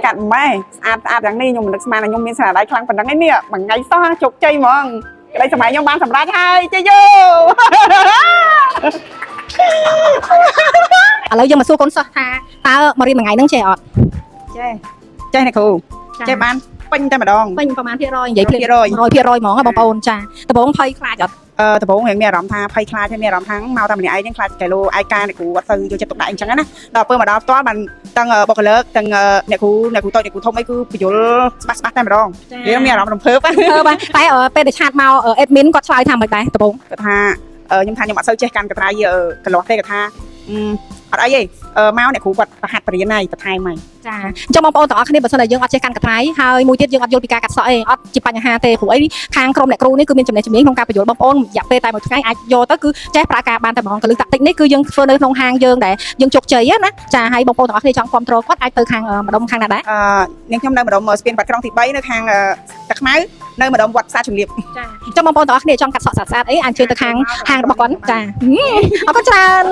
កាត់ម៉ែស្អាតស្អាតយ៉ាងនេះខ្ញុំមិននឹកស្មានថាខ្ញុំមានស្នាដៃខ្លាំងប៉ុណ្ណឹងឯនេះមួយថ្ងៃសោះជោគជ័យហ្មងក្តីសម័យខ្ញុំបានសម្រេចហើយជ័យយោ ឥឡូវយើងមកសួរកូនសិស្សថាតើមករៀនមួយថ្ងៃហ្នឹងចេះអត់ ចេះចេះអ្នកគ្រូចេះបានពេញតែម្ដង ពេញប្រហែលភាគរយនិយាយភ្លាម 100% 100%ហ្មងហ៎បងប្អូនចាដំបូងភ័យខ្លាចអត់ អឺដំបូងរៀងមានអារម្មណ៍ថាភ័យខ្លាចហើយមានអារម្មណ៍ថាមកតែម្នាក់ឯងហ្នឹងខ្លាចគីឡូឯកាអ្នកគ្រូអត់សូវយកចិត្តទុកដាក់អញ្ចឹងណាដល់ពេលមកដល់ផ្ទាល់បានទាំងបុគ្គលិកទាំងអ្នកគ្រូអ្នកគ្រូតូចអ្នកគ្រូធំអីគឺបញ្យលច្បាស់ច្បាស់តែម្ដងរៀងមានអារម្មណ៍រំភើប អឺបាទតែពេលដែល chat មក admin គាត់ឆ្លើយថាមិនដែរដំបូង គាត់ថាខ្ញុំថាខ្ញុំអត់សូវចេះកាន់កត្រៃកន្លោះទេគាត់ថាអត់អីទេមកអ្នកគ្រូគាត់ប្រហាត់បរៀនហើយបន្ថែមហើយ ចាអញ្ចឹងបងប្អូនទាំងអស់គ្នាបើសិនតែយើងអត់ចេះកាន់កត្រៃហើយមួយទៀតយើងអត់យល់ពីការកាត់សក់អីអត់ជាបញ្ហាទេព្រោះអីខាងក្រុមអ្នកគ្រូនេះគឺមានចំណេះជំនាញក្នុងការបញ្យល់បងប្អូនរយៈពេលតែមួយថ្ងៃអាចយកទៅគឺចេះប្រើការបានតែម្ដងកលឹះតាក់ទិចនេះគឺយើងធ្វើនៅក្នុងហាងយើងដែលយើងជោគជ័យណាចាហើយបងប្អូនទាំងអស់គ្នាចង់គ្រប់គ្រងគាត់អាចទៅខាងម្ដុំខាងណាដែរ អឺនាងខ្ញុំនៅម្ដុំស្ពានបាត់ក្រុងទី3នៅខាងតាខ្មៅនៅម្ដុំវត្តផ្សារជំរាប ចាអញ្ចឹងបងប្អូនទាំងអស់គ្នាចង់កាត់សក់ស្អាតៗអីអាចជឿទៅខាងហាងរបស់គាត់ចាអរគុណច្រើន